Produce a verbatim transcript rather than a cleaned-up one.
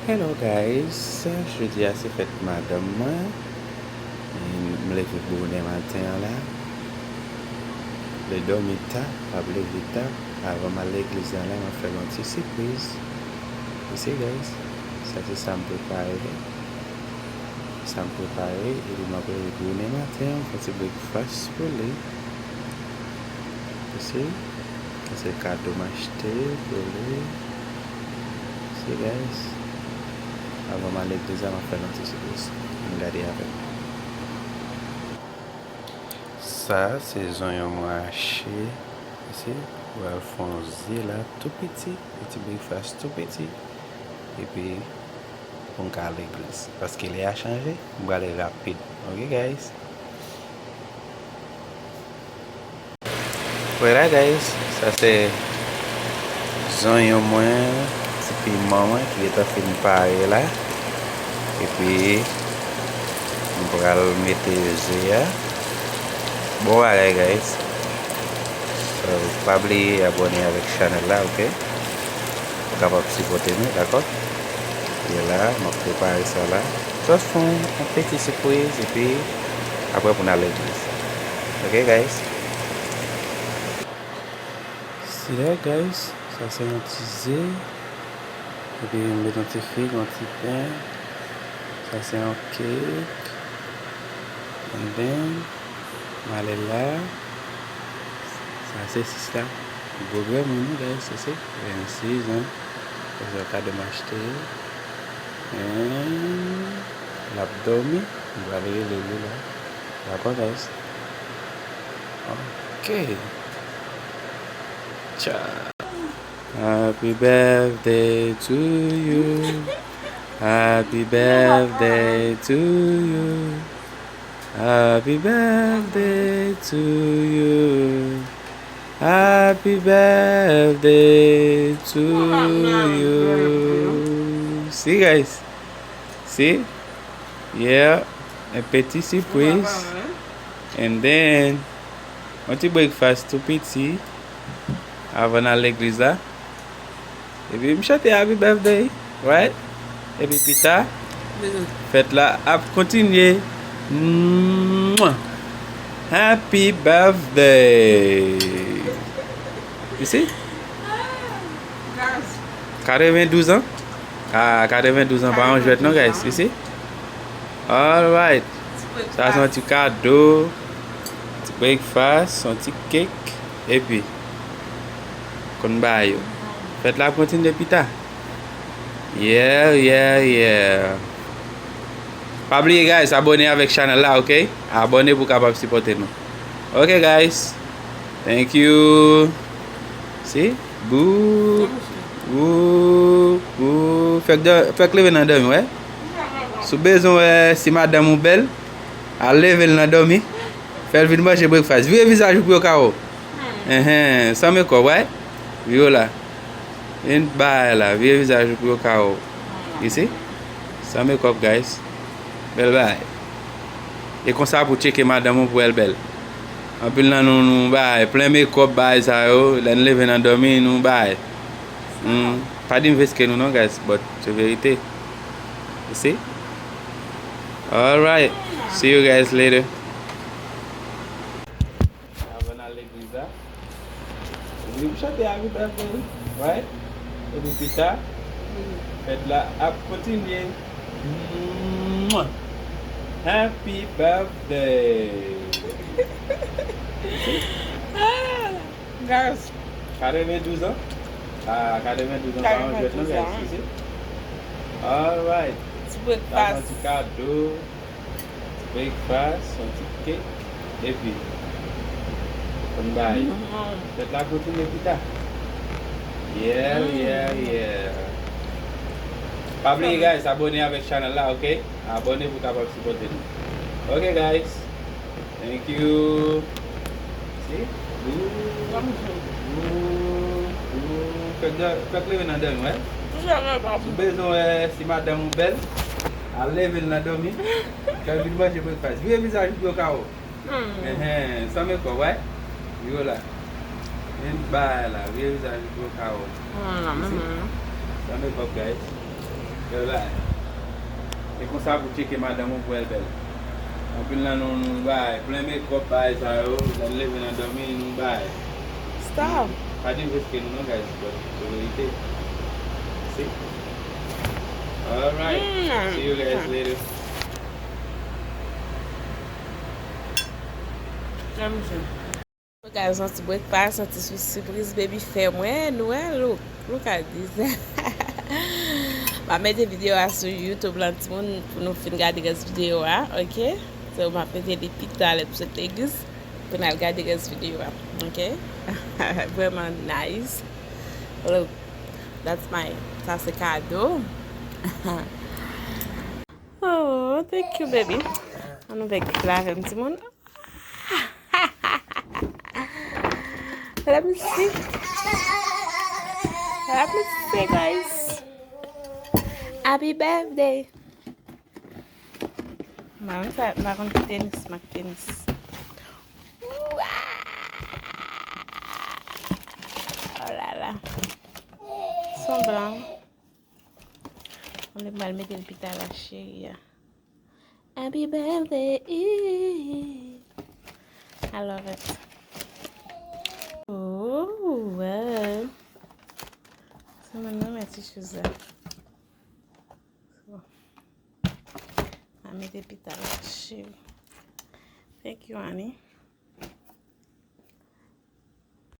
Hello guys, jodi a se fèt madanm mwen. M leve bonnen maten an la. Li dòmi ta, l ap leve ta. Avan m al legliz la, la, m ap fè l yon ti sipriz. You see guys, sa se sa m prepare. Sa m prepare, epi m ap leve bonnen maten an, fè ti breakfast pou li. You see? Sa se kado m achte pou li. See guys. Avan m al legliz la, m ap fè l yon ti sipriz. Ann gade avè m. Sa se zonyon mwen achte. You see? Pral fè yon zye la tou piti, yon ti breakfast tou piti. Epi pou m ka al legliz. Paske lè a chanje, m prale rapid. Ok guys? Vwala guys, sa se zonyon mwen, ti piman mwen ki gentan fin pare la. Epi m pral mete ze a. Bon bagay guys. So, pa bliye abòne avèk chanèl la, ok? Pou kapab sipòte nou, dakò? E la, m ap prepare sa la. Just fè yon, yon peti sipriz, epi apre pou n al legliz. Ok guys? See that guys, sa se yon ti ze. Epi m met yon ti fig, yon ti pen. Sa se yon kek. And then, m ale la. Sa se sista. Gwo granmoun wi guys, se se. Vennsez an. Sa se yon kado m achte. And l ap dòmi. M pral rele li la. Dakò guys? Ok. Tcha. Happy birthday to you. Happy birthday to you. Happy birthday to you. Happy birthday to you. See guys. See? Yeah. Un petit surprise. And then, yon ti breakfast tou piti avan n al legliz la. Epi m chante happy birthday, right? Epi pita, fèt la ap kontinye. Mwah! Happy birthday! You see? Katrevendouz an. Ah, katrevendouz an pa yon jwèt non, guys. You see? Alright. Sa se yon ti kado, ti breakfast, yon ti cake, epi konn ba yo. Fèt la ap kontinye pita. Yeah, yeah, yeah. Pa bliye, guys, abòne avèk chanèl la, ok? Abòne pou kapab sipòte nou. Ok, guys. Thank you. See? Boo. Boo. Boo. Fèk dò-, fèk leve nan dòmi, wè. Si w bezwen wè si madanm ou bèl, al leve l nan dòmi. Fè l vin manje breakfast. Vire vizaj ou pou yo ka wè w. Enhen, san makeup, wè. Vire w la. Vin bay la, vire vizaj ou pou yo ka wè w. You see? San makeup, guys. Bèl bagay. E konsa pou tcheke madanm ou pou wè l bèl. Anpil nan nou, nou bay plen makeup, bay sa yo. Lè n leve nan dòmi, nou bay. Hmm, pa di m veske nou non, guys, but se verite. You see? Alright. See you guys later. Avan n al legliz la, oubli m chante happy birthday, right? Epi pita, fèt la ap kontinye. Mwah! Happy birthday! Guys. Katrevendouz an. Ah, katrevendouz an pa yon jwèt non, guys. Alright. Ti breakfast. Sa se yon ti kado. Ti breakfast, yon ti cake, epi konn bay. Fèt la kontinye pita. Yeah, yeah, yeah. Pa bliye, guys, abòne avèk chanèl la, ok? Abòne pou kapab sipòte nou. Ok, guys. Thank you. See? Ooh, ooh, ooh. Fèk dò-, fèk leve nan dòmi, wè. Si w bezwen wè si madanm ou bèl, al leve l nan dòmi. Fè l vin manje breakfast. Vire vizaj ou pou yo ka wè w. Enhen, san makeup, wè. Vire w la. Vin bay la. Vire vizaj ou pou yo ka wè w. San makeup, guys. Bèl bagay. E konsa pou tcheke madanm ou pou wè l bèl. Anpil nan nou, nou bay plen mekòp, bagay sa yo, lè n leve nan dòmi, nou bay. Stop. Pa devreske nou non, guys, but se verite. See? Alright. Mm. See you guys later. Let me see. So, guys, yon ti breakfast, yon ti sou sipriz baby fè mwen. Nou wè, look, look at this. M ap mete videyo a sou YouTube lan, timoun, pou nou fin gade rès videyo a, ok? So, m ap mete li pi talè pou se te gis, pou n al gade rès videyo a, ok? Vrèman nice. Look, that's my, sa se kado. Oh, thank you, baby. An nou vek la avè m, timoun. Let me see. Let me see, guys. Happy birthday. Mwen sa, mwen konn tenis, mak tenis. Oh la la. Son blan. Mwen mal mete l pita la, cheri a. Happy birthday. I love it. Oh, wow. Sa mwen renmen ti shoes la. So, mwen mete pita la, cheri. Thank you, honey.